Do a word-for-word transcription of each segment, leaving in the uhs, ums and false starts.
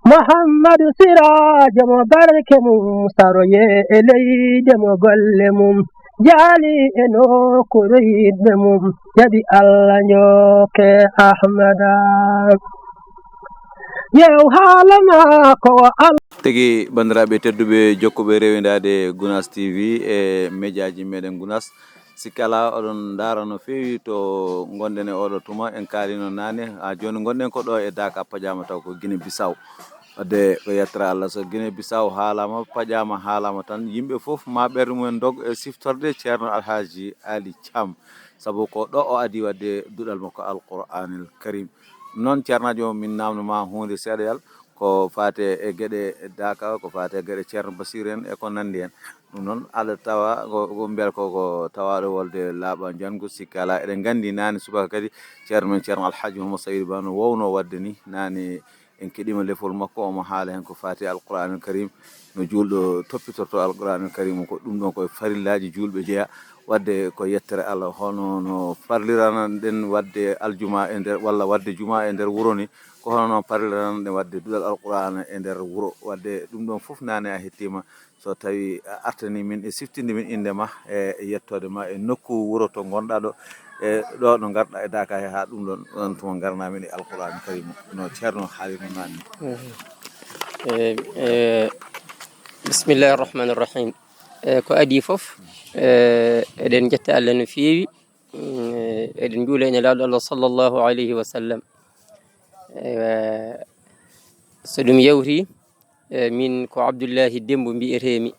Muhammadu Siraajo mo barke mum saroye e leyde mo golle mum jaali e nokkuure yiɗɓe mum jaɓi Allah njokke Ahmada. Yew haala maako o Al- Tigi banndiraaɓe tedduɓe jokkuɓe rewindaade Gunaas T V e mejaaji meɗen Gunaas. Sikki alaa oɗon ndaara no feewi to ngonɗen e oɗo tuma, en kaalino naane. Haa jooni ngonɗen ko ɗo e Daaka, pajaama taw ko Gine Bisaw. Wadde ko yettere Allah so Gine Bisaw haalaama, pajaama haalaama tan, yimɓe fof ma ɓernde mumen ndog e siftorde Ceerno Alhaaji Ali Caam, sabu ko ɗo o adii wadde duɗal makko Alquraanil Karim. Noon, Ceernaajo, min naamno ma huunde seeɗa yal, ko faate e geɗe Daaka, ko faate e geɗe Ceerno Basiir en e ko nanndi en. Ɗum noon, aɗa tawa ko, ko mbiyata ko, ko tawaaɗo wolde laaɓa njanngu, sikki alaa. Eɗen nganndi naane subaka kadi, ceerno men, Ceerno Alhaji Mouhammad Saïd Ba no wowno waɗde ni. Naane en keɗiima lefol makko, omo haala heen ko faati Alqur'aanul Karim, no juulɗo toppitorto Alqur'aanul Karim, ko ɗum ɗoon ko e farillaaji juulɓe jeyaa. Waɗde ko yettere Allah, hono no farliranan ɗen waɗde aljuma e nder, walla waɗde juma e nder wuro ni, ko hono noon farliranan ɗen waɗde duɗal Alqur'aana e nder wuro. Waɗde ɗum ɗoon fof naane a hettiima. So tawi a artani min e siftinde min innde ma e yettode ma e nokku wuro to ngonɗa ɗo, e ɗo no ngarɗa e Daaka he, haa ɗum ɗon, ɗon tuma ngarna min e Alqur'aanul Karim no Ceerno haalirno naane. Mhm. E, e, bismillahi rahmani rahim. E, ko adii fof, e, eɗen njetta Allah no feewi. Mm, e, eɗen njuula e Nelaaɗo Allah sallallahu alayhi wa sallam. E, so ɗum yawti, e, min ko Abdullahi Dembo mbiyeteemi.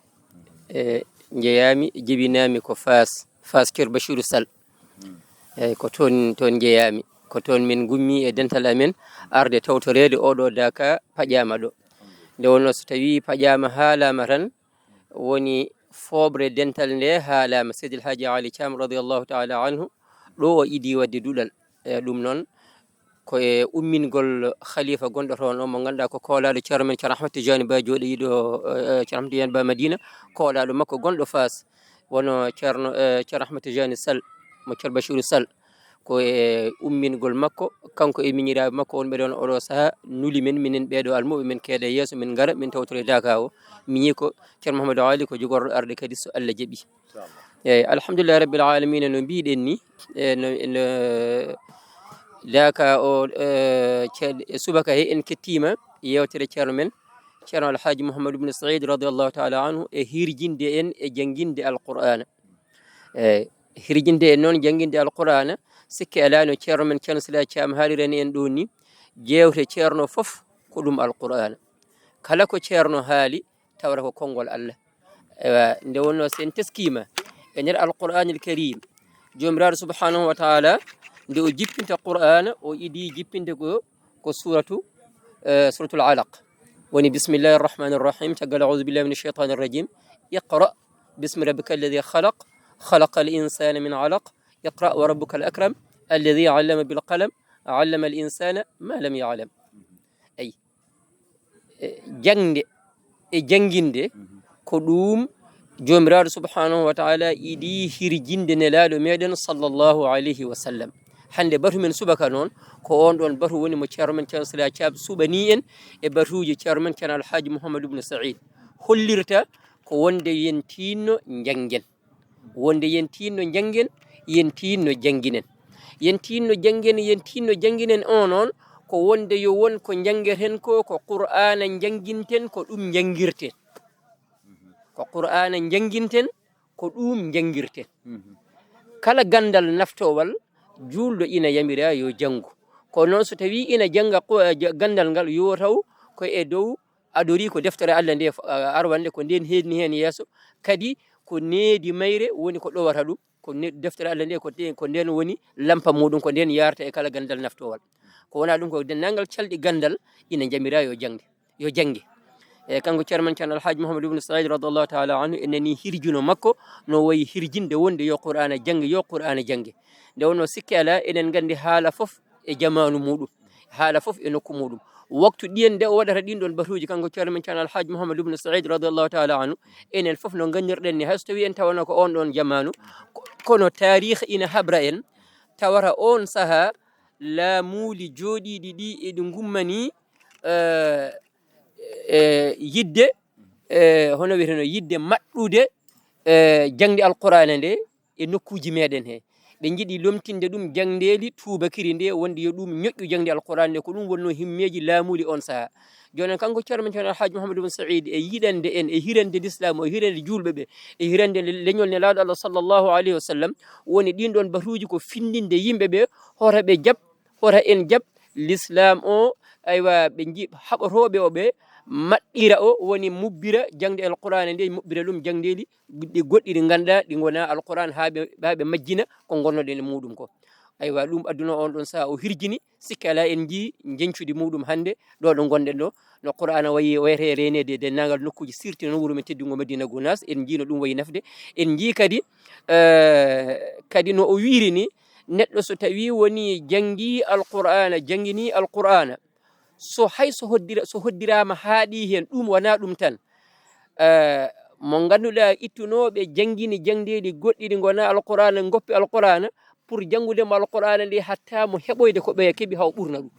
E, njeyaami, jibinaami ko Faas, Faas Ceerno Bachiru Sall. E, ko toon, toon njeyaami. Ko toon min ngummi e dental amen arde tawtoreede oɗo Daaka paƴaama ɗo. Nde wonnoo so tawii paƴaama haalaama tan, woni fooɓre dental nde haalaama, Seydi El Hadji Ali Thiam radiyallahu taala anhu, ɗo o idii waɗde duɗal. E, ɗum noon, ko e ummingol khalifa gonɗo toon o, mo ngannduɗaa ko koolaaɗo Ceerno men Ceerno Ahmad Tijaani Ba jooɗiiɗo, e, Ceerno Ahmad Tijaani Ba Madina, koolaaɗo makko gonɗo Faas, wano Ceerno, e, Ceerno Ahmad Tijaani Sall, mo Ceerno Bachiru Sall. Ko e ummingol makko, kanko e miñiraaɓe makko wonɓe ɗoon oɗo sahaa, nuli men, minen ɓeeɗo almuɓe, min keeda yeeso, min ngara, min tawtore Daaka o. Miñi ko Ceerno Mouhamadou Ali ko jogorɗo arde kadi so Allah jaɓi. Inchallah. Eeyi, alhamdulillahi rabbil alamina, no mbiɗen ni, e no, no Daaka o, e, ce-, e subaka he en kettiima yeewtere ceerno men, Ceerno Alhaji Mouhamadou Ibn Saïd radiyallahu taala anhu, e hirjinde en e jannginde Alqur'aana. E hirjinde en noon jannginde Alqur'aana, sikke alaa no ceerno men Ceerno Sila Caam haalirani en ɗo ni, jeewte ceerno fof ko ɗum Alqur'aana. Kala ko ceerno haali, tawata ko konngol Allah. Ewa, nde wonnoo so en teskiima e nder Alqur'aanil Karim, Joomiraaɗo subhanahu wa taala, nde o jippinta Qur'aana, o idii jippinde ko, ko suuratu, e, Suuratul Alaq. Woni, bismillahi arrahmani arrahim, caggal auzu billahi min alcheytani arrajim. Iqra bismi rabbika alladi khalaq, khalaqa al insana min alaq, iqra wa rabbuka al akram, alladi allama bil qalam, allama al insana ma lam ya'lam. Eyi, e, jaŋde e jannginde, ko ɗum Joomiraaɗo subhanahu wa taala idii hirjinde Nelaaɗo meɗen sallallahu alayhi wa sallam. Hannde batu men subaka noon, ko oon ɗoon batu woni mo ceerno men Ceerno Sila Caam suɓanii en e batuuji ceerno men Ceerno Alhaji Mouhamadou Ibn Saïd. Hollirta ko wonde yen tiinno njanngen. Wonde yen tiinno njanngen, yen tiinno jannginen. Yen tiinno janngen, yen tiinno jannginen o noon, ko wonde yo won ko njanngeten ko, ko Qur'aana njannginten, ko ɗum njanngirten. Ko Qur'aana njannginten, ko ɗum njanngirten. Mhm. Kala ganndal naftowal, juulɗo ina yamiraa yo janngu. Kono noon, so tawii ina jannga qu-, eh, ja-, ganndal ngal, yo taw ko e dow adorii ko deftere Allah nde, eh, arwande, ko nden heedni heen yeeso, kadi ko needi mayre woni ko ɗowata ɗum, ko ne-, deftere Allah nde, ko te-, ko nden woni lampa muɗum, ko nden yaarta e kala ganndal naftowal. Ko wonaa ɗum, ko denndaangal calɗi ganndal ina njamiraa yo jaŋde, yo jannge. E kanko ceerno men Ceerno Alhaji Mouhamadou Ibn Saïd radiyallahu taala anhu, en nanii hirjuno makko no wayi hirjinde wonde yo Qur'aana jannge, yo Qur'aana jannge. Nde wonnoo sikke alaa, eɗen nganndi haala fof e jamaanu muɗum, haala fof e nokku muɗum. Waktu ɗiyen nde o waɗata ɗin ɗon batuuji, kanko ceerno men Ceerno Alhaji Mouhamadou Ibn Saïd radiyallahu taala anhu, enen fof no nganndirɗen ni, hay so tawii en tawano ko oon ɗoon jamaanu, ko-, kono taariikh ina habra en, tawata oon sahaa laamuuli jooɗiiɗi ɗi eɗi ngummanii, eh, e yiɗde, e hono wiyeteno, yiɗde maɗɗude, e jaŋde Alqur'aana nde e nokkuuji meɗen he. Ɓe njiɗi lomtinde ɗum jaŋndeeli tuubakiri nde, wonde yo ɗum ñoƴƴu jaŋde Alqur'aana nde. Ko ɗum wonnoo himmeeji laamuuli on sahaa. Jooni noon, kanko Ceerno men Ceerno Alhaaji Mouhamadou Bun Saïd, e yiɗande en, e hirande Lislaam o, hirande juulɓe ɓe, e hirande le-, leñol Nelaaɗo Allah sallallahu alayhi wa sallam, woni ɗiin ɗoon batuuji ko findinde yimɓe ɓe, hoto ɓe jaɓ, hoto en jaɓ Lislaam o, aywa, ɓe nji-, haɓotooɓe o ɓe, maɓɓira o, woni mubbira jaŋde Alqur'aana nde, mubbira ɗum jaŋndeeli ɗi goɗɗi ɗi ngannduɗaa ɗi ngonaa Alqur'aan, haa ɓe, haa ɓe majjina ko ngonnoɗen e muuɗum ko. Aywa, ɗum adduno on ɗon sahaa o hirjini, sikke alaa en njii njeñcudi muuɗum hannde ɗo ɗo ngonɗen ɗo, no Qur'aana wayi wayata e reeneede e denndaangal nokkuuji, sirti noon wuro men teddungo Madina Gunaas, en njii no ɗum wayi nafde, en njii kadi, eh, kadi no o wiiri ni, neɗɗo so tawii woni janngii Alqur'aana, janngini Alqur'aana, so hay so hoddira-, so hoddiraama haaɗi heen, ɗum wonaa ɗum tan. Eh, mo ngannduɗaa ittunooɓe janngini jaŋndeeli goɗɗi ɗi ngonaa Alqur'aana, ngoppi Alqur'aana, pour janngude mo Alqur'aana nde hatta mo heɓoyde ko ɓeya keɓi haw ɓurna ɗum.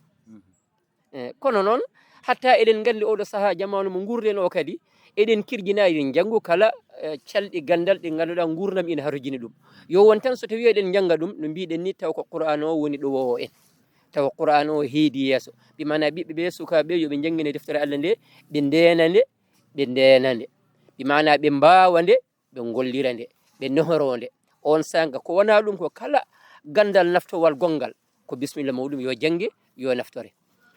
Eh, kono noon, hatta eɗen nganndi oɗo sahaa jamaanu mo nguurden o kadi, eɗen kirjinaa eɗen njanngu kala, eh, calɗi ganndal ɗi ngannduɗaa nguurndam ina harojini ɗum. Yo won tan so tawii eɗen njannga ɗum, no mbiɗen ni, taw ko Qur'aana o woni ɗo wowo en. Tawa Qur'aana o heedi yeeso. Bi maanaa ɓiɓɓe ɓe, sukaaɓe ɓe, yo ɓe njanngine deftere Allah nde, ɓe ndeena nde, ɓe ndeena nde. Bi maanaa ɓe mbaawa nde, ɓe ngollira nde, ɓe nehoroo nde. On saanga ko wonaa ɗum ko kala ganndal naftowal gonngal, ko bisimilla mawɗum, yo jannge, yo naftore.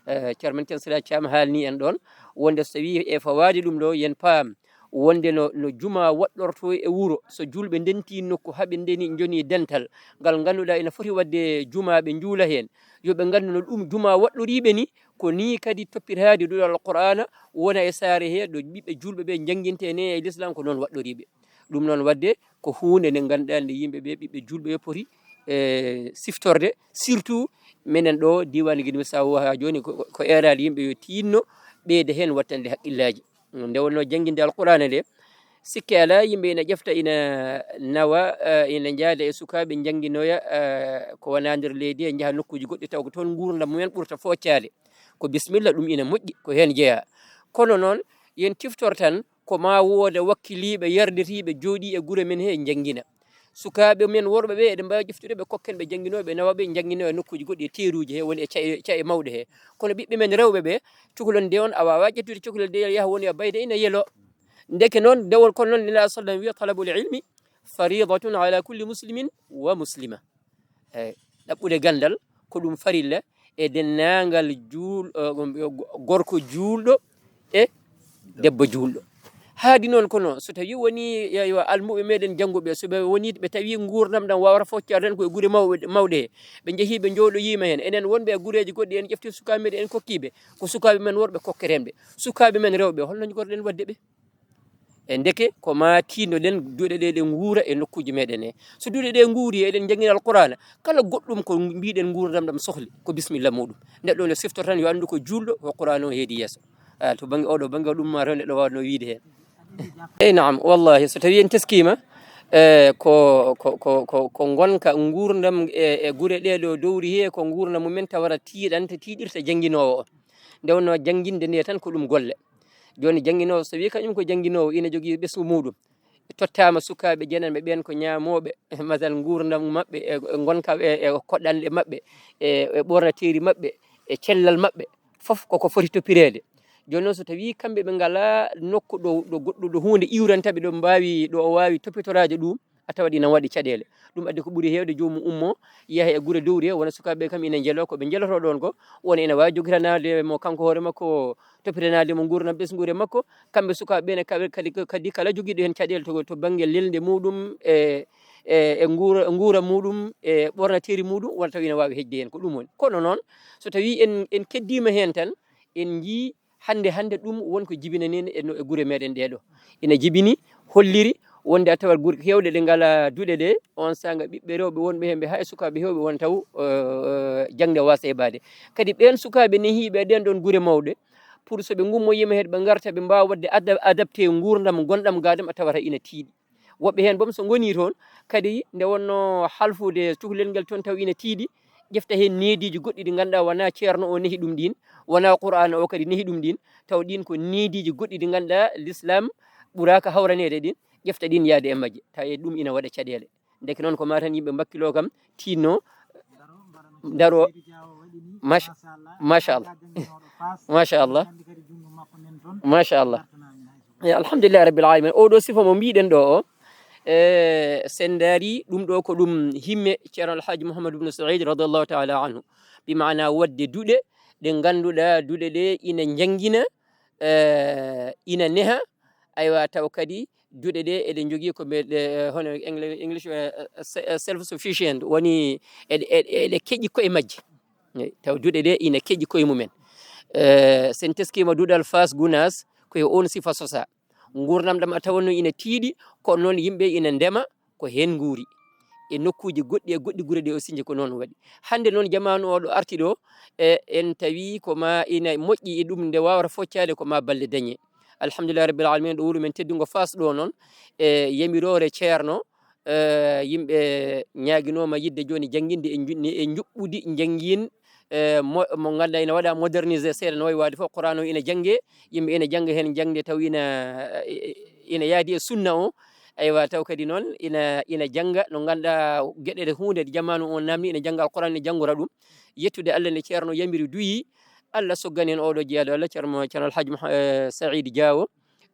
Eh, Ceerno men Ceerno Sila Caam haalni en ɗoon, wonde so tawii e fawaade ɗum ɗo, yen paam, wonde no, no jumaa waɗɗortoo e wuro, so juulɓe ndentii nokku, haa ɓe ndeni, njoni dental, ngal ngannduɗaa ina foti waɗde jumaa, ɓe njuula heen, yo ɓe nganndu no ɗum jumaa waɗɗoriiɓe ni, ko nii kadi toppitaade duɗal Qur'aana wona e saare he, ɗo ɓiɓɓe juulɓe ɓe njanngintee ne e Lislaam, ko noon waɗɗoriiɓe. Ɗum noon waɗde ko huunde nde ngannduɗaa nde yimɓe ɓe, ɓiɓɓe juulɓe ɓe poti, e, siftorde, surtout menen ɗo diiwaan Guinée Bissau haa jooni ko, ko eeraade yimɓe yo tiinno ɓeyda heen wattande haqqillaaji. Nde wonnoo jannginde Alqur'aana nde, sikke alaa, yimɓe ina ƴefta, ina nawa, eh, ina njaada e sukaaɓe, njannginoya, eh, ko wonaa nder leydi, e njaha nokkuuji goɗɗi, taw ko toon nguurndam mumen ɓurta foccaade. Ko bisimilla, ɗum ina moƴƴi, ko heen jeyaa. Kono noon, yen ciftor tan, ko maa wooda wakkiliiɓe, yarditiiɓe, jooɗii e gure men he, njanngina. Sukaaɓe men worɓe ɓe, eɗen mbaawi ƴeftude ɓe, kokken ɓe, jannginoo ɓe, nawa ɓe, njannginoya nokkuuji goɗɗi e teeruuji he, woni e ca'e, ca'e mawɗe he. Kono ɓiɓɓe men rewɓe ɓe, cukalel nde on, a waawaa ƴettude cukalel nde, yaha woni a bayda ina yelo. Ndeke noon, nde won kono noon, Nelaaɗo sallam wiya, "Talabul ilmi faridatun ala kulli muslimin wa muslima." Eey, ɗaɓɓude ganndal ko ɗum farilla e denndaangal juul-, eh, go-, gorko juulɗo e debbo juulɗo. Haadi noon kono, so tawii wonii, yo, yo almuɓe meɗen jannguɓe, so ɓe wonii ɓe tawii nguurndam ɗam waawata foccaade tan ko e gure mawɓe, mawɗe he, ɓe njehii ɓe njooɗoyiima heen, enen wonɓe e gureeji goɗɗi, en ƴeftii sukaaɓe meɗen, en kokkii ɓe, ko sukaaɓe men worɓe kokkeren ɓe, sukaaɓe men rewɓe, holno njogotoɗen waɗde ɓe? E ndeke ko maa tiinno-ɗen duɗe ɗe, ɗe nguura e nokkuuji meɗen he. So duɗe ɗe nguuri, eɗen njanngina Alqur'aana, kala goɗɗum ko mbiɗen nguurndam ɗam sohli, ko bisimilla muɗum. Neɗɗo ne siftora tan, yo anndu ko juulɗo, ko Qur'aana o heedi yeeso. Ah, to bannge oɗo bannge, ɗum maa taw neɗɗo waawno wiide heen. Eey, naam, wallahi, so tawii en teskiima, eh, ko, ko, ko, ko, ko ngonka nguurndam e, e gure ɗee ɗo dowri he, ko nguurndam mumen tawata tiiɗanta, tiiɗirta jannginoowo o. Nde wonnoo jannginde nde tan ko ɗum golle. Jooni jannginoowo, so tawii kañum ko jannginoowo, ina jogii ɓesngu muɗum, tottaama sukaaɓe jananɓe ɓeen ko ñaamooɓe, masal nguurndam maɓɓe, e, e ngonka, e, e koɗɗanɗe maɓɓe, e, e ɓornateeri maɓɓe, e cellal maɓɓe, fof koko foti toppireede. Jooni noon, so tawii kamɓe ɓe ngalaa nokku ɗo, ɗo goɗɗo, ɗo huunde iwranta ɓe, ɗo mbaawi, ɗo o waawi toppitoraade ɗum, a tawat ina waɗi caɗeele. Ɗum addi ko ɓuri heewde, joomum ummoo, yaha e gure dowri he, wona sukaaɓe ɓe kam ina njeloo, ko ɓe njelotoo ɗoon ko, wona ina waawi jogitanaade mo kanko hoore makko, toppitanaade mo nguurndam ɓesnguure makko. Kamɓe sukaaɓe ɓe ne, ka-, kadi, kadi kala jogiiɗo heen caɗeele to, to bannge lelnde muɗum, e, e, e nguura, nguura muɗum, e ɓornateeri muɗum, wona tawi ina waawi heƴde heen. Ko ɗum woni. Kono noon, so tawii en, en keddiima heen tan, en njii hannde, hannde ɗum won ko jibinanii en e no, e gure meɗen ɗee ɗo. Ina jibini, holliri wonde a tawat gure heewɗe ɗe ngalaa duɗe ɗe, on saanga ɓiɓɓe rewɓe wonɓe heen ɓe, hay sukaaɓe heewɓe won taw, eh, jaŋde waasa heɓaade. Kadi ɓeen sukaaɓe nehiiɓe e ɗeen ɗoon gure mawɗe, pour so ɓe ngummoyiima heen, ɓe ngarta, ɓe mbaawa waɗde ada-, adapté nguurndam ngonɗam gaa ɗam, a tawata ina tiiɗi. Woɓɓe heen boom, so ngonii toon, kadi nde wonnoo halfude cukalel ngel toon, taw ina tiiɗi, ƴefta heen neediiji goɗɗi ɗi ngannduɗaa wonaa ceerno o nehi ɗum ɗiin, wonaa Qur'aana o kadi nehi ɗum ɗiin, taw ɗiin ko neediiji goɗɗi ɗi ngannduɗaa l'islam ɓuraaka hawraneede ɗiin, ƴefta ɗiin yaade e majje. Taw e ɗum ina waɗa caɗeele. Ndeke noon ko maa tan yimɓe mbakkiloo kam, tiinnoo, ndaroo. Macha, machallah. Machallah. Machallah. E, alhamdulillahi rabbil alamin. Oɗo sifa mo mbiɗen ɗo o, e, sen ndaari ɗum ɗo ko ɗum himme Ceerno Alhaji Mouhamadou Ibn Saïd radiallahu taala anhu. Bi maana waɗde duɗe ɗe ngannduɗaa duɗe ɗe ina njanngina, e, ina neha, aywa, taw kadi duɗe ɗe eɗe njogii ko mbiyeɗe, e, hono English, English, e, e, se-, e, self sufficient, woni eɗe, eɗe, eɗe keƴi koye majje. Eyi, taw duɗe ɗe ina keƴi koye mumen. E, sen teskiima duɗal Faas Gunaas, ko e oon sifa sosa. Nguurndam ɗam a tawanno ina tiiɗi, kono noon yimɓe ina ndema, ko heen nguuri. E nokkuuji goɗɗi e goɗɗi gure ɗe o sinji ko noon waɗi. Hannde noon jamaanu o ɗo arti ɗo, e, en tawi ko ma ina moƴƴi e ɗum nde waawata foccaade ko ma balle dañe. Alhamdulillahi rabbil alamin, ɗo wuro men teddungo Faas ɗo noon, e, yamiroore ceerno, e, yimɓe ñaaginooma yiɗde jooni jannginde e nju-, e njuɓɓudi njanngin, e, mo, mo ngannduɗaa ina waɗa modernisé seeɗa no wayi waade fof. Qur'an o ina jannge, yimɓe ina jannga heen jaŋde taw ina, ina yaadi e sunna o. Aywa, taw kadi noon ina, ina jannga no ngannduɗaa geɗe ɗe huunde jamaanu o naamni, ina jannga Alqur'an, ina janngora ɗum. Yettude Allah nde ceerno yamiri duyi, Allah soggani en oɗo jeyaaɗo Allah, Ceerno, Ceerno Alhaji Mouha-, eh, Saïd Diawo.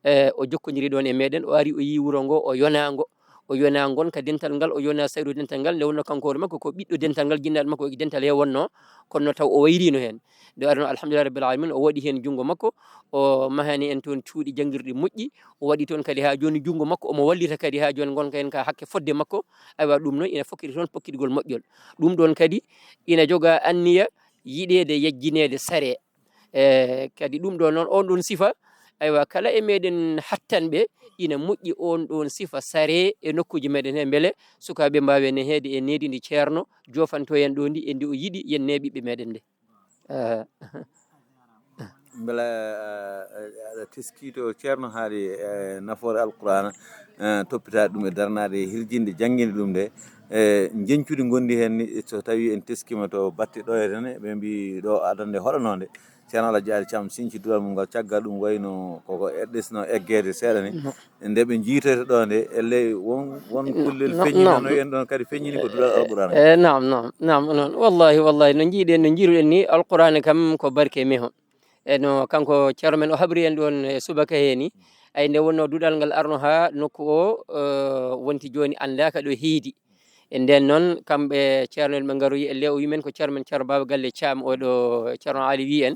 Eh, o jokkondiri ɗoon e meɗen, o ari, o yii wuro ngo, o yonaa ngo. O yonaa ngonka dental ngal, o yonaa sayru dental ngal, nde wonnoo kanko hoore makko ko ɓiɗɗo dental ngal, jinnaaɗo makko ko dental he wonnoo, kono noon taw o wayriino heen. Nde arno, alhamdulillahi rabbil alamin, o waɗi heen junngo makko, o mahani en toon cuuɗi janngirɗi moƴƴi, o waɗi toon kadi haa jooni junngo makko, omo wallita kadi haa jooni ngonka heen ka hakke fodde makko. Aywa, ɗum noon ina fokkiti toon pokkitigol moƴƴol. Ɗum ɗoon kadi ina joga anniya yiɗeede yejjineede saree. E, kadi ɗum ɗo noon, on ɗon sifa, aywa, kala e meɗen hattanɓe, ina moƴƴi on ɗon sifa saree e nokkuuji meɗen he, mbele sukaaɓe mbaawe neheede e needi ndi ceerno joofanto en ɗo ndi, e ndi o yiɗi yen nee ɓiɓɓe meɗen nde. Eh. Mbela, eh, aɗa teski to ceerno haali, eh, nafoore Alqur'aana, eh, toppitaade ɗum e darnaade e hirjinde, jannginde ɗum nde, eh, njeñcudi ngonndi heen ni, so tawii en teskiima to batte ɗo e tene, ɓe mbii ɗo adannde hoɗanoonde, ceerno Alhaji Ali Caam sinci duwal mum ngal, caggal ɗum wayno koko eɗɗisno eggeede seeɗa ni. Nde ɓe njiitoyta ɗo nde, elley won, won kullel feññinano en ɗon kadi, feññini ko duɗal Alqur'aana. Eh, naam, naam, naam, noon. Wallahi, wallahi, no njiiɗen, no njiiruɗen ni, Alqur'aana kam ko barke meho. E no kanko ceerno men o habri en ɗon e subaka he ni, ay nde wonno duɗal ngal arno haa nokku o, eh, wonti jooni anndaaka ɗo heedi. E nden noon, kamɓe ceerno en ɓe ngaroyi, elley o wi men ko ceerno men Ceerno Baaba Galle Caam, oɗo ceerno Ali wi en,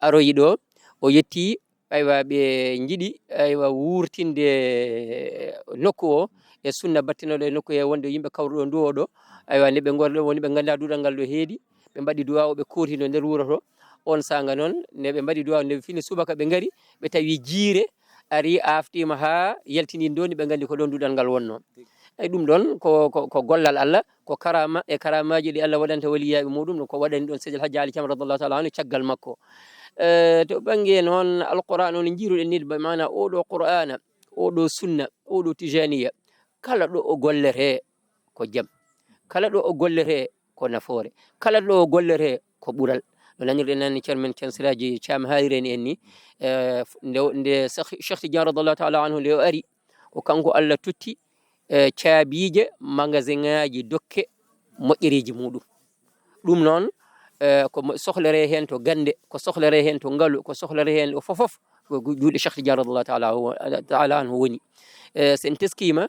aroyi ɗo, o yetti, aywa, ɓe njiɗi, aywa, wuurtinde nokku o e sunna battinoɗo e nokku he wonde yimɓe kawruɗo ndu o ɗo. Aywa, nde ɓe ngori ɗo woni ɓe ngannda duɗal ngal ɗo heedi, ɓe mbaɗi duwa o, ɓe kootino nder wuro to. On saanga noon, nde ɓe mbaɗi duwa, nde fini subaka ɓe ngari, ɓe tawi jiire ari aftima haa yaltini ndoni, ɓe nganndi ko ɗon duɗal ngal wonno. Ay, ɗum ɗon ko, ko, ko gollal Allah, ko karama e karamaaji ɗi Allah waɗanta waliyaaɓe muɗum, ko waɗani ɗon Seydi El Hadji Ali Thiam radiyallahu taala anhu caggal makko. Eh, to bannge noon Alqur'aan on njiiruɗen ni, ba maana oɗo Qur'aana, oɗo sunna, oɗo tijaniya, kala ɗo o gollete ko jam, kala ɗo o gollete ko nafoore, kala ɗo o gollete ko ɓural. No nanirɗen nan ceerno men Ceerno Siraaji Caam haalirani en ni, eh, nde, nde Cheikh, Cheikh Tidiane radiyallahu taala anhu nde o ari, ko kanko Allah totti, eh, caabiije magasin ŋaaji dokke moƴƴereeji muɗum. Ɗum noon, eh, ko mo-, sohlere heen to gannde, ko sohlere heen to ngalu, ko sohlere heen o fof fof, ko gu-, juuɗe Cheikh Tidiane radiyallahu taala o-, taala anhu woni. Eh, sen teskiima,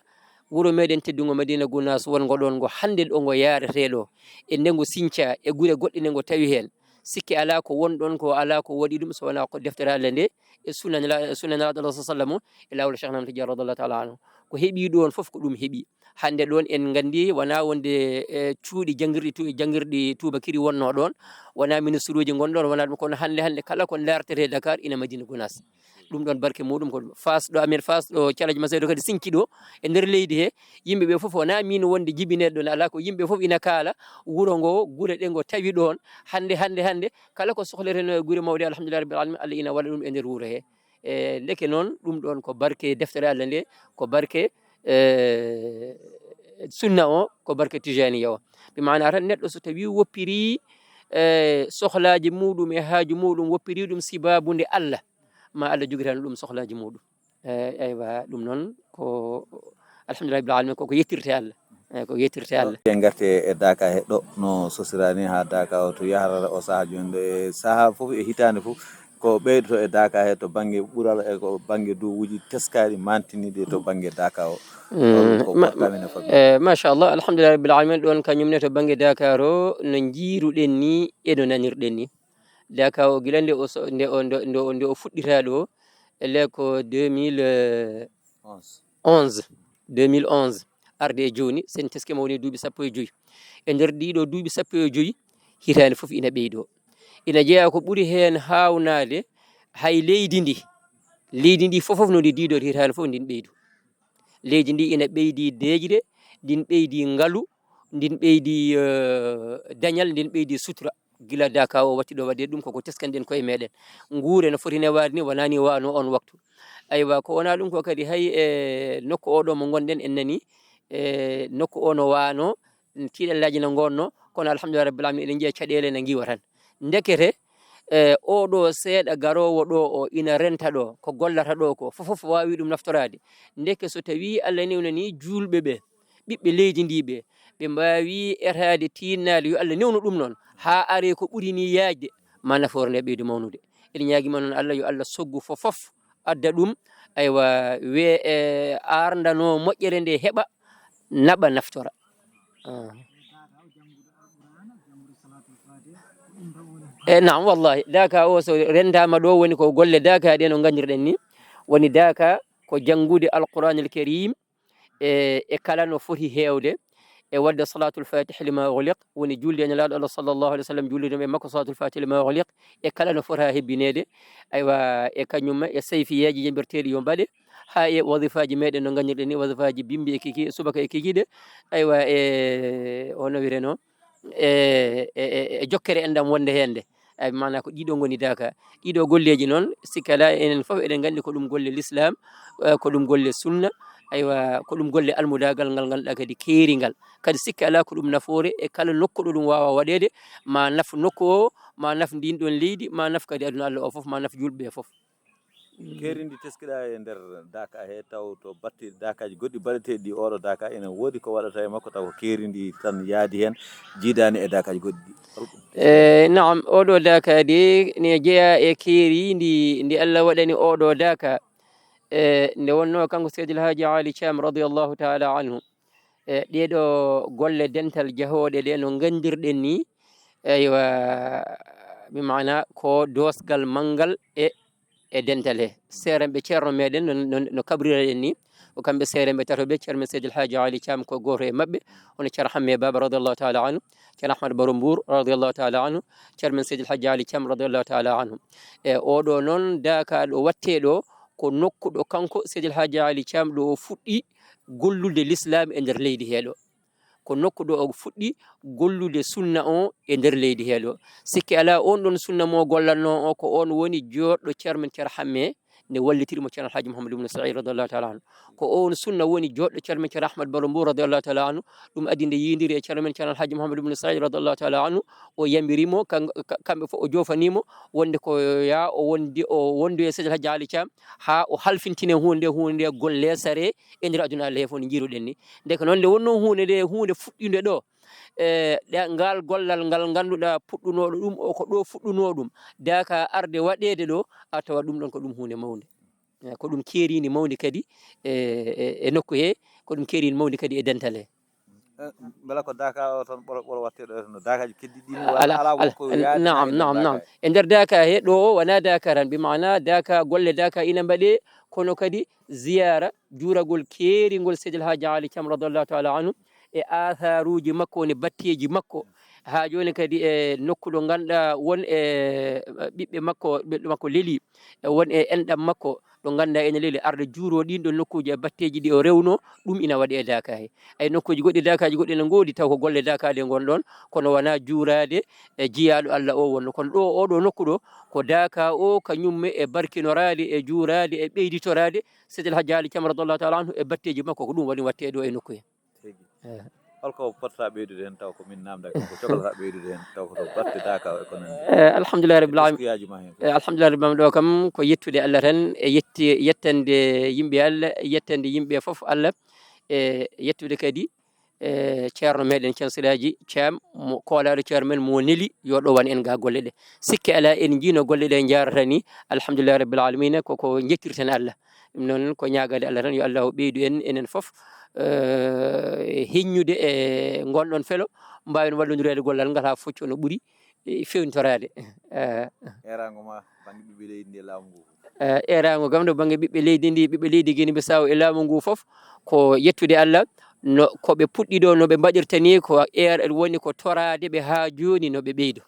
wuro meɗen teddungo Madina Gunaas wongo ɗon, ngo hannde ɗo ngo yaarete ɗo, e nde ngo sinca, e gure goɗɗe nde ngo tawi heen. Sikke alaa ko won ɗon, ko alaa ko waɗi ɗum, so wonaa ko deftere Allah nde, e sunna Nela-, sunna Nelaaɗo Allah sallallahu alaihi wasallam, e laawol Cheikh Ahmad Tidiane radiyallahu taala anhu. Ko heɓi ɗon fof ko ɗum heɓi. Hannde ɗon en nganndi wonaa wonde, e, cuuɗi janngirɗi tu-, janngirɗi tuubakiri wonno ɗon, wonaa ministre uji ngon ɗon, wonaa ɗum, kono hannde, hannde kala ko ndaartete Dakar ina Madina Gunaas. Ɗum ɗon barke muɗum ko ɗum. Faas ɗo amen, Faas ɗo Calaji Masaydo kadi sinci ɗo e nder leydi he, yimɓe ɓe fof wonaa min wonde jibineɗo ɗon, alaa ko yimɓe fof ina kaala wuro ngo, gure ɗe ngo tawi ɗon. Hannde, hannde, hannde, kala ko sohleteno e gure mawɗe, alhamdulillahi rabbil alamin, Allah ina waɗa ɗum e nder wuro he. E, ndeke noon, ɗum ɗon ko barke deftere Allah nde, ko barke, e, Sunna o ko barke Tijaniya o. Bi maana tan, neɗɗo so tawi woppiri, e, sohlaaji muɗum e haaju muɗum, woppiri ɗum sibabude Allah, ma Allah jogitano ɗum sohlaaji muɗum. E, eywa, ɗum noon ko alhamdulillahi rabbil alamin, koko yettirte Allah. E, ko yettirte Allah. En ngarte e Daaka he ɗo no sosirani ha Daaka o to yahrata o saha joni ɗo, e saha fof e hitande fof ko ɓeydoto e Daaka he to bangge ɓural e ko bangge duwuji teskaɗi mantiniɗi to bangge Daaka o. Ɗon ko Ma- ɓurtami no fami. E, machallah, alhamdulillahi rabbil alamin. Ɗon kañum ne to bangge Dakar o, no jiiruɗen ni e no nanirɗen ni. Dakar o gila nde o so- nde o nde nde o nde o fuɗɗita ɗo, ele ko deux mille onze, deux mille onze, arde e jooni, sen teskima woni duuɓi sappo e joyi. E nder ɗiɗo duuɓi sappo e joyi, hitaande fof ina ɓeydo. Ina jeyaa ko ɓuri heen haawnaade, hay leydi ndi, leydi ndi fof fof no ndi diidori, hitaande fof ndin ɓeydu. Leydi ndi ina ɓeydi deeƴre, ndin ɓeydi ngalu, ndin ɓeydi, eh, dañal, ndin ɓeydi sutura. Gila Daaka o watti ɗo waɗde ɗum, koko teskanɗen koye meɗen. Nguure no foti newaade ni, wonaa ni wano on waktu. Aywa, ko wonaa ɗum ko kadi, hay e nokku oɗo mo ngonɗen, en nani e nokku o no wano, tiiɗallaaji no ngonno, kono alhamdulillahi rabbil alamin, eɗen njiya caɗeele ene ngiwa tan. Ndekete, e oɗo seeɗa garoowo ɗo o, ina renta ɗo, ko gollata ɗo ko, fof fof waawi ɗum naftoraade. Ndeke so tawi Allah newnani juulɓe ɓe, ɓiɓɓe leydi ndi ɓe, ɓe mbaawi etaade tiinnaade, yo Allah newnu ɗum noon, haa aree ko ɓuri ni yaajde, ma nafoore nde ɓeydu mawnude. Eɗen ñaagima noon Allah, yo Allah soggu fof fof, adda ɗum, aywa, we e arndano moƴƴere nde heɓa, naɓa, naftora. Ah. E naam, wallahi, Daaka o so rendaama ɗo, woni ko golle Daaka ɗe no nganndirɗen ni. Woni Daaka ko janngude Alquranil Karim, e, e kala no foti heewde, e waɗde Salatul Fatih lima ughliq, woni julde e Nelaaɗo Allah sallallahu alaihi wasallam, julde e makko Salatul Fatih lima ughliq, e kala no fota hebbineede, aywa, e kañum e sayfiyeeji jamirteeɗi yo mbaɗe, haa e wazifaaji meɗen no nganndirɗen ni, wazifaaji bimbi e kiki, subaka e kikiɗe, aywa, e, o no wiyeteno, e, e, e, e jokkere enɗam wonde heen nde. Ay, maana ko ɗiɗo ngoni Daaka. Ɗiɗo golleeji noon, sikki alaa, enen fof eɗen nganndi ko ɗum golle l'islam, eh, ko ɗum golle sunna, aywa, ko ɗum golle almudaagal ngal ngannduɗaa kadi keeringal. Kadi sikki alaa ko ɗum nafoore e kala nokku ɗo ɗum waawa waɗeede, ma naf nokku o, ma naf ndin ɗon leydi, ma naf kadi aduna Allah o fof, ma naf juulɓe ɓe fof. Keeri ndi teskiɗa e nder Daaka he, taw to batte Daakaaji goɗɗi baɗeteeɗi ɗi, oɗo Daaka ina woodi ko waɗata e makko, taw ko keeri ndi tan yaadi heen, jiidaani e Daakaaji goɗɗi ɗi? E, naam, oɗo Daaka de ne jeyaa e keeri ndi, ndi Allah waɗani oɗo Daaka. E, nde wonno kanko Seydil Haaji Ali Thiam radiyallahu taala anhu. E, ɗeɗo golle dental jahooɗe ɗe no nganndirɗen ni, eywa, bi maana ko doosgal manngal e, e dental he. Seerenɓe ceerno meɗen no, no, no kabriraɗen ni, ko kamɓe seerenɓe tato ɓe, Ceerno men Seydil Haaji Ali Thiam ko gooto e maɓɓe, hono Ceerno Hamme Baba radiyallahu taala anhu, Ceerno Ahmad Baro Mbour radiyallahu taala anhu, Ceerno men Seydil Haaji Ali Thiam radiyallahu taala anhu. E oɗo noon Daaka ɗo watte ɗo, ko nokku ɗo kanko Seydil Haaji Ali Thiam ɗo o fuɗɗi gollude l'islam e nder leydi he ɗo. Ko nokku ɗo o fuɗɗi gollude sunna o e nder leydi he ɗo. Sikki alaa, on ɗon sunna mo gollatno o, ko on woni joɗɗo Ceerno men Ceerno Hamme, nde wallitiri mo Ceerno Alhaji Mouhamadou Ibn Saïd radiyallahu taala anhu. Ko on sunna woni joɗɗo Ceerno men Ceerno Ahmad Baro Mbour radiyallahu taala anhu. Ɗum addi nde yindiri e Ceerno men Ceerno Alhaji Mouhamadou Ibn Saïd radiyallahu taala anhu, o yambiri mo, kam-, ka-, kamɓe fof o jofani mo, wonde ko ya o wondi, o wondi e Seydi Alhaji Ali Thiam, haa o halfintine huunde, huunde golle sare e nder aduna Allah he fof no jiiruɗen ni. Ndeke noon nde wonno huunde nde, huunde fuɗɗunde ɗo, e ɗa-, ngal gollal ngal ngannduɗaa puɗɗunooɗo ɗum o, ko ɗo fuɗɗunoo ɗum, Daaka arde waɗeede ɗo, a tawa ɗum ɗon ko ɗum huunde mawnde. E, ko ɗum keerindi mawndi kadi e, e, e nokku he, ko ɗum keerindi mawndi kadi e dental he. Eh, mbela ko Daaka o tan ɓoro, ɓoro watte ɗo, no Daakaaji keddiɗi ɗi ni, walla ala, ala ala, wonko yaadi naam, e nder naam, naam. Daaka? E nder Daaka he ɗo o, wonaa Daaka tan, bi maana Daaka, golle Daaka ina mbaɗe, kono kadi ziyaara, juuragol keeringol Seydi El Haaji Ali Thiam radiyallahu taala anhu, e athaaruuji makko, woni batteeji makko. Haa jooni kadi e nokku ɗo ngannduɗaa won e ɓiɓɓe makko, ɓiɓɓe makko leli, e won e enɗam makko, ɗo ngannduɗaa ene leli, arde juuro ɗin ɗon nokkuuji e batteeji ɗi o rewno, ɗum ina waɗe e Daaka he. Ay nokkuuji goɗɗi, Daakaaji goɗɗi ene ngoodi, taw ko golle Daaka ɗe ngon ɗon, kono wonaa juuraade e jiyaaɗo Allah o wonno. Kono ɗo, oɗo nokku ɗo, ko Daaka o, kañum e barkinoraade, e juuraade, e ɓeyditoraade Seydi El Haaji Ali Thiam radiyallahu taala anhu e batteeji makko, ko ɗum waɗi watte ɗo e nokku he. Tigi. Eh. Holko potta ɓeydude heen, taw ko min namda, ko coklata ɓeydude heen, taw ko to batte Daka e ko nanndi? Eh, alhamdulillahi rabbil alamin. Teskuyaaji ma heen. Eh, alhamdulillahi rabbil alamin, ɗo kam ko yettude Allah tan, e yetti, yettande yimɓe Allah, yettande yimɓe fof Allah, e yettude kadi, e ceerno meɗen Ceerno Siraaji Caam, mo koolaaɗo ceerno men, mo neli yo ɗowan en ga golle ɗe. Sikke alaa, en njiino golle ɗe njaarata ni, alhamdulillahi rabbil alamina, ko, ko njettirten Allah. Ɗum noon ko ñaagaade Allah tan, yo Allah o ɓeydu en, enen fof, eh, heññude e ngon ɗon felo, mbaawen walloondireede gollal ngal haa focco no ɓuri, eh, feewnitoraade. Eh. Eeraango ma bannge ɓiɓɓe leydi ndi e laamu ngu? Eh, eeraango kam ɗo bannge ɓiɓɓe leydi ndi, ɓiɓɓe leydi Guinée Bissau e laamu ngu fof, ko yettude Allah, no, ko ɓe puɗɗi ɗo, no ɓe mbaɗirta ni, ko eer-, woni ko toraade ɓe haa jooni no ɓe ɓeydo.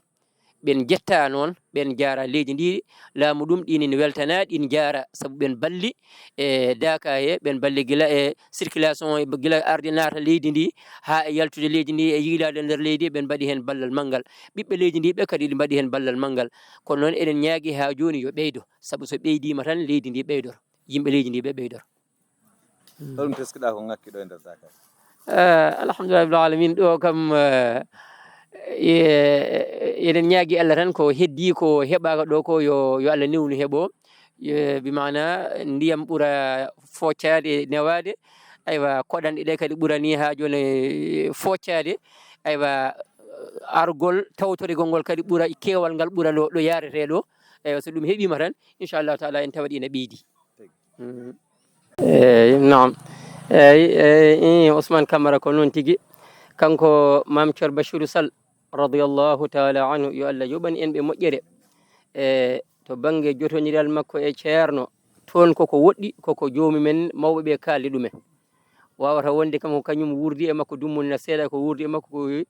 Ɓen njetta noon, ɓen njaara leydi ndi, laamu ɗum ɗin ina weltana, ɗin njaara, sabu ɓen balli e Daka he, ɓen balli gila e circulation o, gila arde naata leydi ndi, haa e yaltude leydi ndi, e yiilaade nder leydi, ɓen mbaɗi heen ballal manngal. Ɓiɓɓe leydi ndi ɓe kadi ɗi mbaɗi heen ballal manngal. Kono noon eɗen ñaagi haa jooni yo ɓeydo, sabu so ɓeydiima tan leydi ndi ɓeydor, yimɓe leydi ndi ɓe ɓeydor. Holɗum teskiɗa ko ŋakki ɗo e nder Dakar? Eh, alhamdulillahi rabbil alamin, ɗo kam, eh, e-, eɗen ñaagi Allah tan ko heddi ko heɓaaka ɗo ko yo, yo Allah newnu heɓo. Yo, bi maana ndiyam ɓura foccaade, newaade. Aywa, koɗanɗe ɗe kadi ɓurani haa jooni foccaade. Aywa, argol tawtorigol ngol kadi ɓura, keewal ngal ɓura ɗo, ɗo yaarete ɗo. Aywa, so ɗum heɓiima tan, inchallahu taala, en tawat ina ɓeydi. Mm. Eeyi, naam. Eeyi, eeyi, Ousmane Camara ko noon tigi. Kanko Maam Ceerno Bachirou Sall, radiyallahu taala anhu, yo Allah yoɓan en ɓe moƴƴere. E to bannge jotondiral makko e ceerno, toon koko woɗɗi, koko joomi men mawɓe ɓe kaaldi ɗumen. Waawata wonde kam ko kañum wuurdi e makko, dummum na seeɗa ko wuurdi e makko, ko e,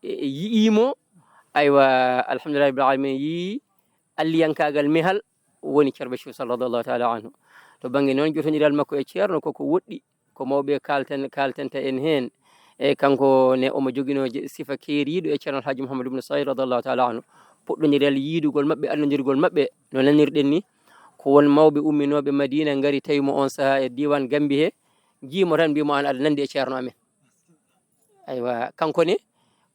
e yi'iimo. Aywa, alhamdulillahi rabbil alamin, yii alliyankaagal mehal woni Ceerno Bachir Sall radiyallahu taala anhu. To bannge noon jotondiral makko e ceerno koko woɗɗi, ko mawɓe kaalten-, kaaltenta en heen. E kanko ne omo joginoo je-, sifa keeriiɗo e Ceerno Alhaji Mouhamadou Ibn Saïd radiyallahu taala anhu. Puɗɗondiral yiidugol maɓɓe, annondirgol maɓɓe, no nanirɗen ni, ko won mawɓe umminooɓe Madina ngari tawi mo on sahaa e diiwaan Gambi he, njii mo tan mbii mo, "Aan aɗa nanndi e ceerno amen." Aywa, kanko ne,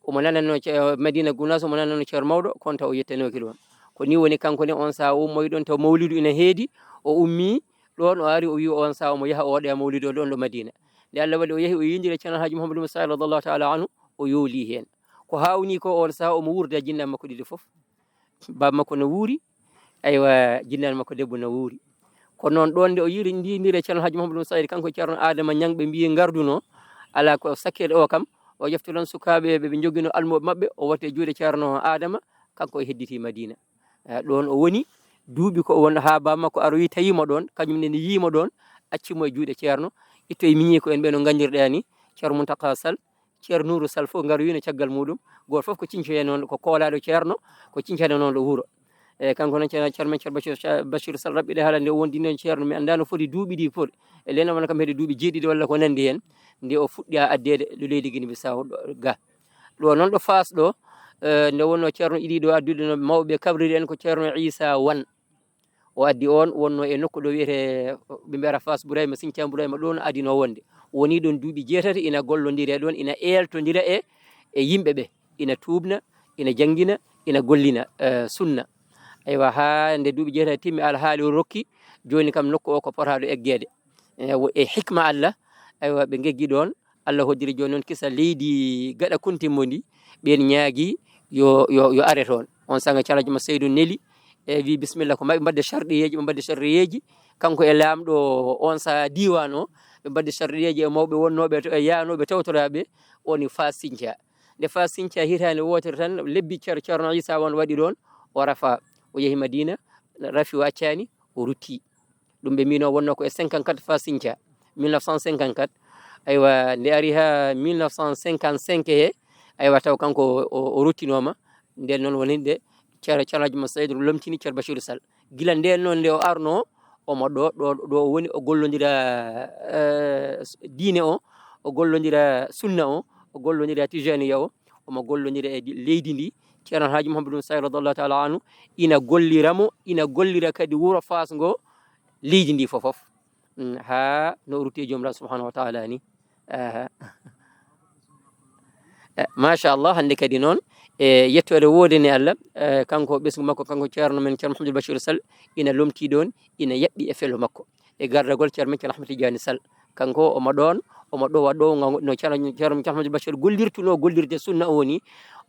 omo nanannoo ce-, Madina Gunaas, omo nanannoo ceerno mawɗo, kono taw o yettanooki ɗoon. Ko nii woni kanko ne, on sahaa o ummoyi ɗoon, taw mawlidu ina heedi, o ummii ɗoon, o ari, o wiyi on sahaa omo yaha o waɗoya mawlidu o ɗoon ɗo Madina. Nde Allah waɗi o yahi, o yiindiri e Ceerno Alhaji Mouhamadou Ibn Saïd radiyallahu taala anhu, o yoolii heen. Ko haawnii ko, on sahaa omo wuurda e jinnaaɓe makko ɗiɗi fof. Baaba makko no wuuri, aywa, jinnaaɓe makko debbo no wuuri. Kono noon, ɗoon nde o yiiri, ndiindiri e Ceerno Alhaji Mouhamadou Ibn Saïd, kanko e Ceerno Adama Ñaŋ, ɓe mbiyi ngardunoo, alaa ko sakkirde o kam, o ƴefti ɗoon sukaaɓe ɓe ɓe njoginoo almuɓɓe maɓɓe, o watti e juuɗe Ceerno Adama, kanko o hedditii Madina. Eh, ɗoon o woni duuɓi ko o won haa baaba makko aroyi tawi mo ɗoon, kañum ne yii mo ɗoon, acci mo e juuɗe ceerno, ittoyi miñiiko en ɓe no nganndirɗaa ni, Ceerno Muntaka Sall, Ceerno Nuuru Sall fof ngaroyino caggal muɗum. Gooto fof ko ciñcoye noon, ko koolaaɗo ceerno, ko ciñcane noon ɗo wuro. E kanko noon, Ceerno, Ceerno men Ceerno Bachir, Bachir Sall raɓɓiɗe haala nde o wondi noon ceerno, mi anndaa no foti duuɓi ɗi foti. E lena wona kam heede duuɓi jeeɗiɗi walla ko nanndi heen, nde o fuɗɗi a addeede ɗo leydi Guinée Bissau ɗo ga. Ɗo noon ɗo Faas ɗo, eh, nde wonno ceerno iɗi ɗo addude no mawɓe kabriri en ko Ceerno Issa Wan. O addi oon, wonno e nokku ɗo wiyetee, ɓe mbiyata Faas Burayma, Siñcaan Burayma, ɗoon adino wonde. Woni ɗoon duuɓi jeetati, ina gollondira ɗoon, ina eeltondira e, e yimɓe ɓe, ina tuubna, ina janngina, ina gollina, eh, sunna. Aywa, haa nde duuɓi jeetati timmi, alhaali o rokki, jooni kam nokku o ko potaaɗo eggeede. Eh, wo-, e hikma Allah, aywa, ɓe ngeggi ɗoon, Allah hoddiri jooni noon kisa leydi gaɗa kuntimbo ndi, ɓeen ñaagi yo, yo, yo are toon. On sanga Ceerno Alhaji Mat Seydu neli, e wi, "Bisimilla, ko maɓe mbaɗde sarɗiyeeji, ɓe mbaɗde sarɗiyeeji, kanko e laamɗo on sahaa diiwaan o, ɓe mbaɗde sarɗiyeeji e mawɓe wonnooɓe to, e yaanooɓe tawtoraaɓe, woni Faas Siñca." Nde Faas Siñca hitaande wootere tan, lebbi Ceer-, Ceerno Issa Wan waɗi ɗoon, o rafa, o yehi Madina, rafi o accaani, o rutti. Ɗum ɓe mbino wonno ko e cinquante-quatre Faas Siñca, mille neuf cent cinquante-quatre. Aywa, nde ari haa mille neuf cent cinquante-cinq he, aywa, taw kanko o, o, o ruttinooma. Nden noon woni nde Ceer-, Ceerno Alhaji Mat Seydu lomtini Ceerno Bachir Sall. Gila nden noon nde o arno, omo ɗo, ɗo, ɗo o woni, o gollondira, eh, diine o, o gollondira sunna o, o gollondira tijaniya o, omo gollondira e di-, leydi ndi. Ceerno Alhaji Mouhamadou Saïd radiyallahu taala anhu ina gollira mo, ina gollira kadi wuro Faas ngo, leydi ndi fofof. Mm, haa no o rutti e Joomiraaɗo subhanahu wa taala ni. Aha. Eh, machallah, hannde kadi noon, e yettoore woodani Allah, eh, kanko ɓesngu makko, kanko ceerno men, ceerno Mouhamadou Bachir Sall, ina lomtii ɗoon, ina yaɓɓi e felo makko. E gardagol ceerno men, ceerno Ahmad Tidiane Sall. Kanko omo ɗoon, omo ɗowa ɗo, nga-, no ceerno, ceerno, ceerno Ahmad Bachir gollirtunoo gollirde sunna o ni,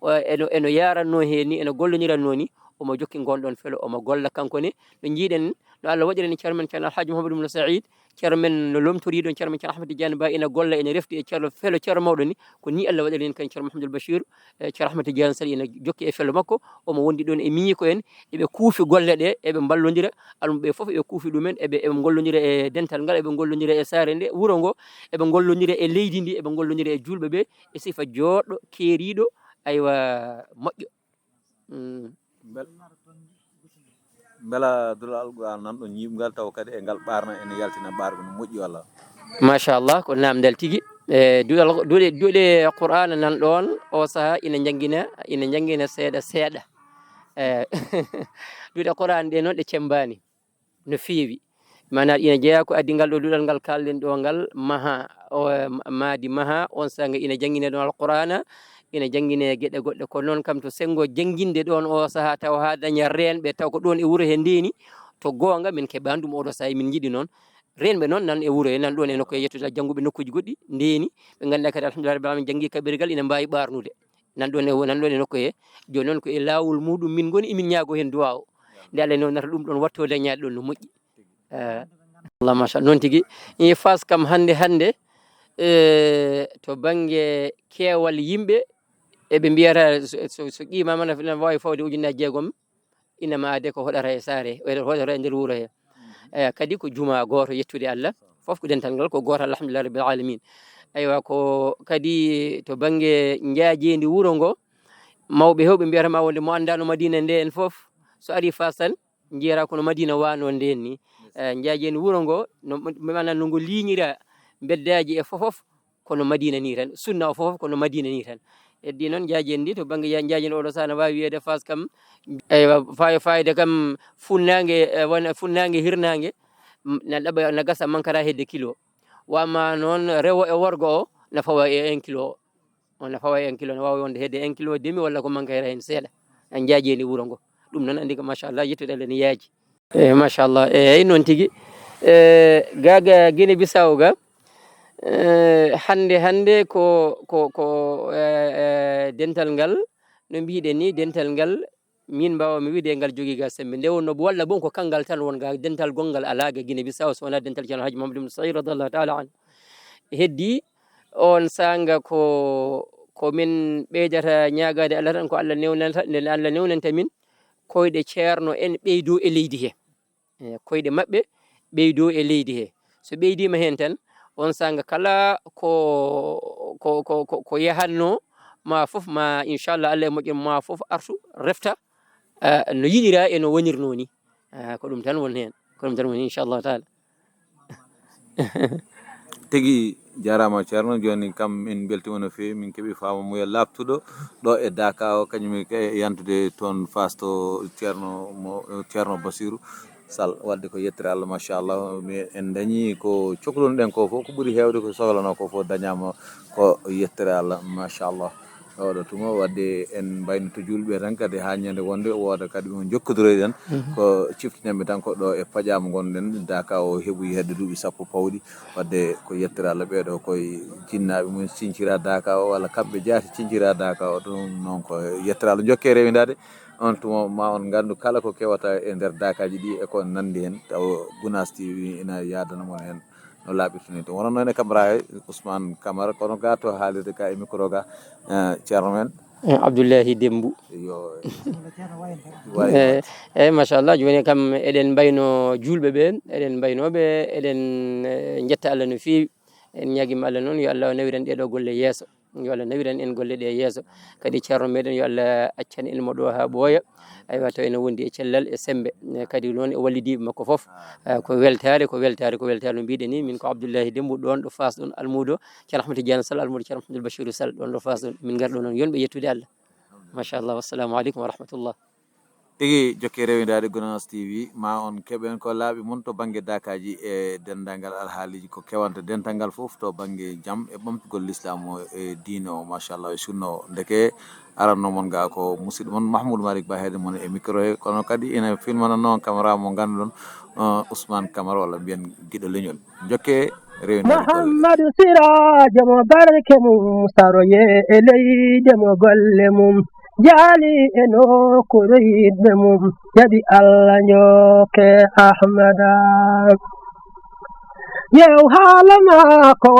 o, eno, eno yaarannoo heen ni, eno gollondiratnoo ni, omo jokki ngoon ɗoon felo, omo golla kanko ne. No njiiɗen, no Allah waɗiri ni ceerno men, ceerno Alhaji Mouhamadou Ibn Saïd, ceerno men no lomtorii ɗoon, ceerno men, ceerno Ahmad Tidiane Ba, ina golla, ina refti e ceerno felo, ceerno mawɗo ni, ko ni Allah waɗiri heen kan ceerno Mouhamadou Bachir, e ceerno Ahmad Tidiane Sall ina jokki e felo makko, omo wondi ɗoon e miñiiko en, eɓe kuufi golle ɗe, eɓe mballondira, almuɓe fof eɓe kuufi ɗumen, eɓe, eɓe ngollondira e dental ngal, eɓe ngollondira e saare nde, wuro ngo, eɓe ngollondira e leydi ndi, eɓe ngollondira e juulɓe ɓe, e sifa jooɗɗo, keeriiɗo, aywa, moƴƴo. Mm. Mbel-, mbela duɗal Alquraan nan ɗon ñiiɓngal taw kadi e ngal ɓaarna ene yaltina ɓaarɓe no moƴƴi walla? Machallah, ko naamndal tigi. E duɗal, duɗe, duɗe Qur'aana nan ɗoon o saha ina njanngina, ina njanngina seeɗa seeɗa. E duɗe Qur'aana ɗe noon ɗe cemmbaani no feewi. Maanaa ina jeyaa ko addi ngal ɗo duɗal ngal kaalɗen ɗo ngal maha, o, ma-, maadi maha, on saha nga ina janngine ɗon Alqur'aana, ina janngine geɗe goɗɗe. Kono noon kam to senngo jannginde ɗon o saha taw haa daña reenɓe taw ko ɗon e wuro he ndeeni, to goonga min keɓaani ɗum oɗo saha min njiɗi noon. Reenɓe noon nan e wuro he, nan ɗon e nokku he yettude jannguɓe nokkuuji goɗɗi ndeeni, ɓe ngannduɗaa kadi alhamdulillah rabbil alamin janngi kaɓirgal ina mbaawi ɓaarnude. Nan ɗon e, nan ɗon e nokku he. Jooni noon ko e laawol muɗum min ngoni, emin ñaago heen duwaaw. Nde Allah newnata ɗum ɗon watto dañaade ɗon no moƴƴi. Eh, Allah machallah, noon tigi. E Faas kam hannde, hannde, eh, to bannge keewal yimɓe, eɓe mbiyata so, so, so qiimaama na, na waawi fawde ujunnaaji jeegom, ina maade ko hoɗata e saare, hoɗata e nder wuro he. Eh, kadi ko jumaa gooto yettude Allah, fof ko dental ngal ko gooto, alhamdulillah rabbil alamin. Aywa, ko kadi to bannge njaajeendi wuro ngo, mawɓe heewɓe mbiyata ma wonde mo anndaano Madina nde en fof, so ari Faas tan, njiyata kono Madina waano ndeen ni. Eh, njaajeendi wuro ngo, no, maanaam no ngo liiñira mbeddaaji e fof fof, kono Madina ni tan. Sunna o fof kono Madina ni tan. Heddi noon njaajeendi to bannge ya-, njaajeendi oɗo saha na waawi wiyeede Faas kam, eywa, faayo faayde kam funnaange, eh, wona funnaange hirnaange, m-, na ɗaɓa, na gasa mankata hedde kilo. Wa ma noon rewo e worgo o, na fawa e un kilo o. On na fawa e un kilo, ne waawi wonde hedde un kilo e demi walla ko manque heen seeɗa. En njaajeendi wuro ngo. Ɗum noon anndi ko machallah, yettude Allah ne yaaji. Eh, machallah. Eh, eyi noon tigi. Eh, gaaga Guinée Bissau ga, eh, hannde, hannde ko, ko, ko, eh, eh, dental ngal, no mbiɗen ni, dental ngal, min mbaawa mi wiide ngal jogii ga sembe. Nde wonno walla bon ko kangal tan won ga dental gonngal alaa ga Guinée Bissau so wonaa dental Ceerno Hajji Mamadou Ibn Saïd radiyallahu ta'ala anhu. Heddi on saanga ko, ko min ɓeydata ñaagaade Allah tan ko Allah newnanta, nde Allah newnanta min koyɗe ceerno en ɓeydo e leydi he. Eh, koyɗe maɓɓe ɓeydo e leydi he. So ɓeydiima heen tan, on saanga kala ko, ko, ko, ko, ko yahatno ma fof ma, inchallah, Allah e moƴƴere ma fof artu, refta, eh, no yiɗira e no wonirno ni. Eh, ko ɗum tan won heen. Ko ɗum tan woni, inchallahu taala. Tigi jaaraama, Ceerno. Jooni kam min mbeltiima no feewi, min keɓi faamamuya laaɓtuɗo ɗo e Daka o, kañum e yantude toon Faas to Ceerno mo, Ceerno Basiru Sall. Waɗde ko yettere Allah, machallah. Mi, en dañi ko coklunoɗen ko fof, ko ɓuri heewde ko sohlano ko fof dañaama ko yettere Allah, machallah. Oɗo tuma waɗde en mbayno to juulɓe tan kadi haa ñande wonde wooda kadi mo jokkodiroyɗen. Mhm. Ko ciftinanɓe tan ko ɗo e paƴaama ngonɗen, Daka o heɓoyi hedde duuɓi sappo pawɗi. Waɗde ko yettere Allah, ɓeeɗo koye jinnaaɓe mum cincira Daka o, walla kamɓe jaati cincira Daka o. Ɗum noon ko yettere Allah, jokke rewindaade. On tuma ma on nganndu kala ko kewata e nder Dakaaji ɗi e ko nanndi heen, taw Gunaas T V ina yaadana mon heen no laaɓirta ni. Ɗum wonno noon e caméra he, Ousmane Camara, kono ga to haalirde ka e micro ga, eh, ceerno men. Eh, Abdoulahi Dembou. Yo. Eh, eh, machallah, jooni kam eɗen mbayno juulɓe ɓe, eɗen mbaynooɓe, eɗen, eh, njetta Allah no feewi. En ñaagiima Allah noon yo Allah nawiran ɗee ɗoo golle yeeso. Yo Allah nawiran en golle ɗe yeeso. Kadi ceerno meɗen yo Allah accan en mo ɗo haa ɓooya. Aywa, taw ene wondi e cellal e sembe. Eh, kadi noon e wallidiiɓe makko fof. Eh, ko weltaare, ko weltaare, ko weltaare no mbiɗen ni. Min ko Abdoulahi Dembou ɗoon ɗo Faas ɗoon, almuudo Ceerno Ahmad Tidiane Sall, almuudo Ceerno Ahmadou Bachirou Sall ɗoon ɗo Faas ɗoon. Min ngarɗo noon yonɓe yettude Allah. Machallah, wassalamu aleykum wa rahmatullah. Tigi jokke rewindaade Gunaas T V, ma on keɓen ko laaɓi mon to bannge daakaaji e denndaangal alhaaliji ko kewanta dental ngal fof to bannge jam e ɓamtugol lislaam o e diine o, machallah, e sunna o. Ndeke aranno mon ga ko musidɗo mon Mahmoud Malick Ba, heede mon e micro he, kono kadi ina filmana noon caméra mo ngannduɗon, uh, Ousmane Camara, walla mbiyen giɗo leñol. Jokke rewindaade golle. Muhammadu Siraajo mo barke mum saroye e leyde mo golle mum jaali e nokkuure yiɗɓe mum, jaɓi Allah njokke Ahmada. Yew haala maako